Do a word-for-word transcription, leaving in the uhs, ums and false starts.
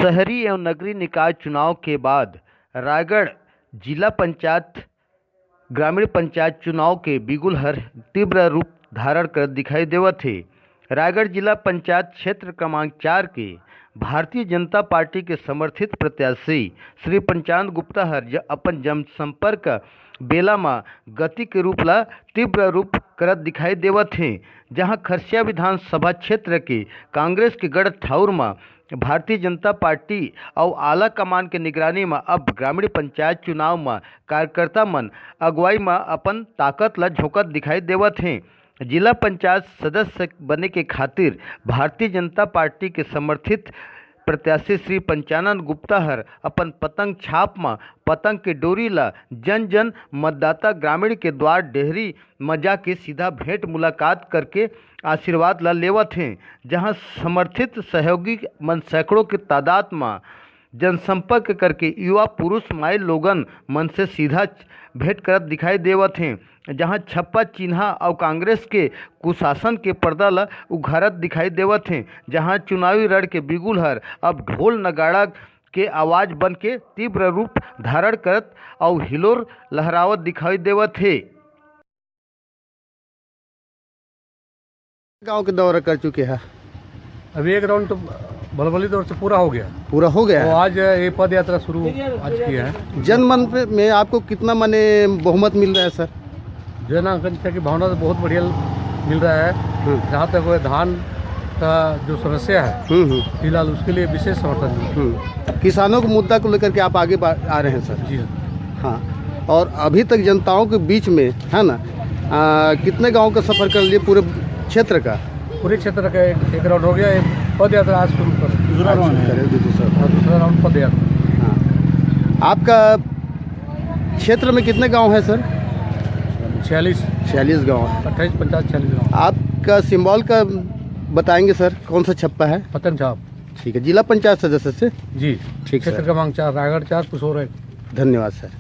शहरी एवं नगरीय निकाय चुनाव के बाद रायगढ़ जिला पंचायत, ग्रामीण पंचायत चुनाव के बिगुल हर तीव्र रूप धारण करत दिखाई देवत हे। रायगढ़ जिला पंचायत क्षेत्र क्रमांक चार के भारतीय जनता पार्टी के समर्थित प्रत्याशी श्री पंचानंद गुप्ता हर ज-, अपन जनसंपर्क बेला म गति के रूप ला तीव्र रूप करत दिखाई देवत हे, जहां खरसिया विधानसभा क्षेत्र के कांग्रेस के गढ़ ठाउर म भारतीय जनता पार्टी अउ आला कमान के निगरानी म अब ग्रामीण पंचायत चुनाव म कार्यकर्ता मन अगुवाई म अपन ताकत ल झोंकत दिखाई देवत हे। जिला पंचायत सदस्य बने के खातिर भारतीय जनता पार्टी के समर्थित प्रत्याशी श्री पंचानंद गुप्ता हर अपन पतंग छाप म पतंग के डोरी ल जन जन मतदाता ग्रामीण के द्वार डेहरी म जाके सीधा भेंट मुलाकात करके आशीर्वाद ल लेवत हें, जहां समर्थित सहयोगी मन सैकड़ों के तादाद म जनसंपर्क करके युवा पुरुष माई लोगन मन से सीधा भेंट करत दिखाई देवत हें, जहां छप्पा चिन्हा अउ कांग्रेस के कुशासन के पर्दा ल उघारत दिखाई देवत हें, जहां चुनावी रण के बिगुल हर अब ढोल नगाड़ा के आवाज बन के तीव्र रूप धारण करत अउ हिलोर लहरावत दिखाई देवत हे। गांव के दौरा कर चुके हैं। अभी एक राउंड तो भलभली दौर से पूरा हो गया। पूरा हो गया तो है। आज ये पद यात्रा शुरू आज किया है। जनमन पे में आपको कितना, माने, बहुमत मिल रहा है सर? जनआकांक्षा की भावना तो बहुत बढ़िया मिल रहा है। हम्म। जहाँ तक वह धान का जो समस्या है, हम्म, हम्म। फिलहाल उसके लिए विशेष समर्थन मिल रहा है। हम्म। किसानों के मुद्दा को लेकर के आप आगे बा-, आ रहे हैं सर? जी। हाँ, और अभी तक जनताओं के बीच में, है ना, आ, कितने गांव का सफ़र कर लिए पूरे क्षेत्र का? पूरे क्षेत्र का एक, एक राउंड हो गया, एक पद यात्रा आज शुरू कर दूसरा राउंड है। करें, दूसरा। और दूसरा राउंड पद यात्रा। हाँ। आपका क्षेत्र में कितने गांव हैं सर? छियालीस। छियालीस गांव हैं। अट्ठाईस पंचायत, छियालीस गांव। आपका सिंबल का बताएंगे सर, कौन सा छप्पा है? पतंग छाप। ठीक है, जिला पंचायत सदस्य से? जी। ठीक क्षेत्र सर। क्रमांक चार, रायगढ़ चार, पुसौर एक। धन्यवाद सर।